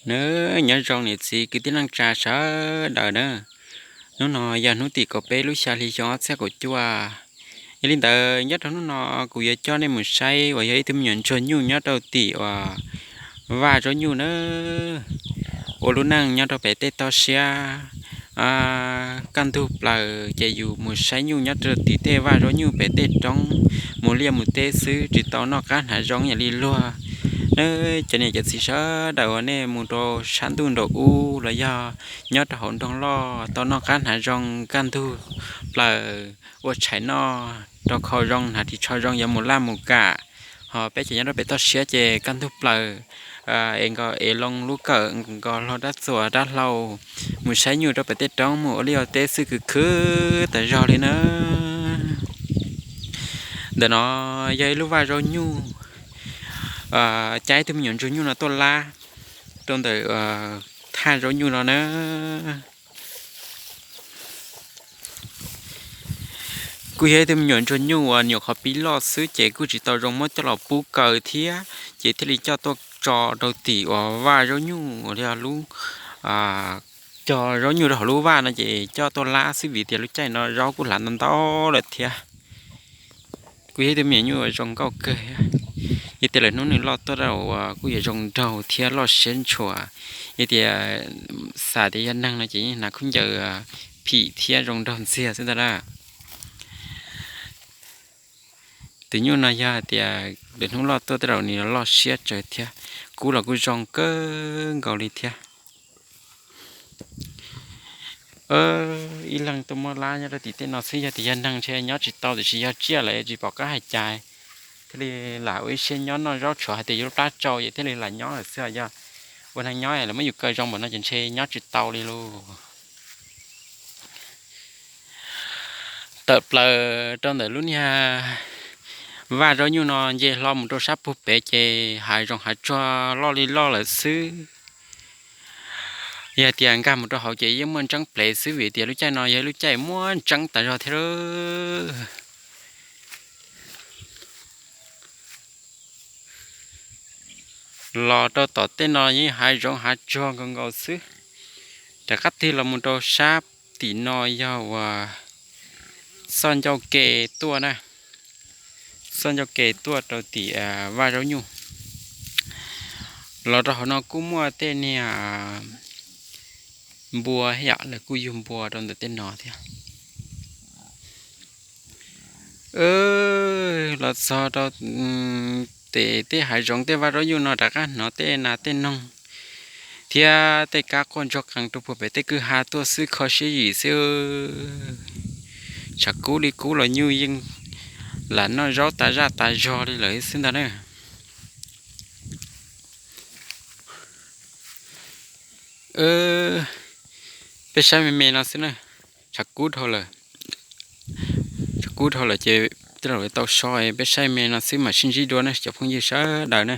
Nawb, nyob zoo niam txiv kwv tij neej tsa sawv daws na. Hnub no yog hnub tim kaum peb lub xya hli xyoo ob txhiab kaum cuaj. Yog li ntawd nyob rau hnub no kuv yuav coj nej mus saib uas yog ib tug me nyuam ntsuag nyuj nyob rau tim uas vaj zaub nyuj na. Ua lub neej nyob rau pem tej toj siab, kaj ntug plaws ces yus mus saib nyuj nyob rau tim tej vaj zaub nyuj pem tej roob, mus liaj mus teb xwb tsis tau noj qab hnav zoo ib yam li luag. Nawb, cov niam cov txiv sawv daws uas nej mus rau sab ntuj nraum ub los yog nyob rau hauv nroog loj tau noj qab hnav zoo kaj ntug plaws, ua tshais noj rau kho zoo hnav ris tsho zoo yuav mus laj mus kam. Ho peb ces nyob rau pem toj siab ces kaj ntug plaws, es nkaus es loo lub kawm nkaus hlo dab txuas dab hlau, mus saib nyuj rau pem tej roob mus ua liaj ua teb xwb khwv khwv tas zog li na. Ntawm no yog ib lub vaj zaub nyuj, cab ib tug me nyuam ntsuag nyuj no tuaj lab rau ntawm thaj zaub nyuj no na. Kuj yog ib tug me nyuam ntsuag nyuj uas nyuam qhuav pib loj xwb ces kuj tsis tau zoo muab coj los pub kaw thiab, ces thiaj li coj tuaj tso rau tim uas vaj zaub nyuj uas yog lub, cog zaub nyuj rau hauv lub vaj no ces coj tuaj lab xwb vim tias lub caij no zaub kuj hlav ntau ntau lawm thiab. Kuj yog ib tug me nyuam nyuj uas zoo nkauj kawg. Yog tias lwm hnub nws loj tuaj rau uas kuj yuav zoo nraug thiab loj siab ntshua. Yog tias xav tias yog neeg no ces yeej hnav khaub ncaws phim thiab zoo nraug ntxiag xwb ntag na. Tus nyuj no yog hais tias lwm hnub loj tuaj tej zaum nws loj siab tsawv thiab, kub los kuj zoo kawg nkaus li thiab. Ib leeg tuaj muab lab nyob rau tim tej no xwb, yog tias yog neeg ntshe nyob tsis tau tiam sis yog tsiaj lawm tsis pom qab hais cas, thiaj li lam ua ib siab nyob noj zaub tshuav hais tias yuav lub plab tsau ces thiaj li lam nyob lawm xwb os. Yog ua neeg nyob lawv muab yus kaw zoo npaum no ces ntshe nyob tsis tau li lauj. Tawm plaws rau ntawm lub niag vaj zaub nyuj no nce hlo mus rau sab puag pem ces hav zoov hav tsuag loj li loj lawm xwb. Yog tias nkag mus rau hauv ces yeej muaj ntseeb plev xwb vim tias lub caij no yog lub caij muaj ntseeb tas zog thiab. Los rau tom tej no yeej hav zoov hav tsuag nkaus nkaus xwb. Rov qab tig los mus rau sab tim no yog uas txoj ncauj ke tuaj na, txoj ncauj ke tuaj rau tim vaj zaub nyuj. Los rau hauv no kuj muaj tej niag npua yom, lawv kuj yug npua rau ntawm tej no thiab. Los txog rau tej hav zoov tej vaj zaub nyuj no rov qab hnov tej nas tej noog thiab tej kab quaj ntsuag qees rau puag pem tej kwj ha tuaj xwb kho siab yim xwb. Tshav kub li kub los nyuj yeej lam noj zaub tas zaj tas zog li lawm xwb ntag na. Peb saib me me no xwb na, tshav kub dhau lawm, tshav kub dhau lawm ces tej zaum tau so, peb saib me no xwb mam sib ntsib dua na cov phooj ywg sawv daws na.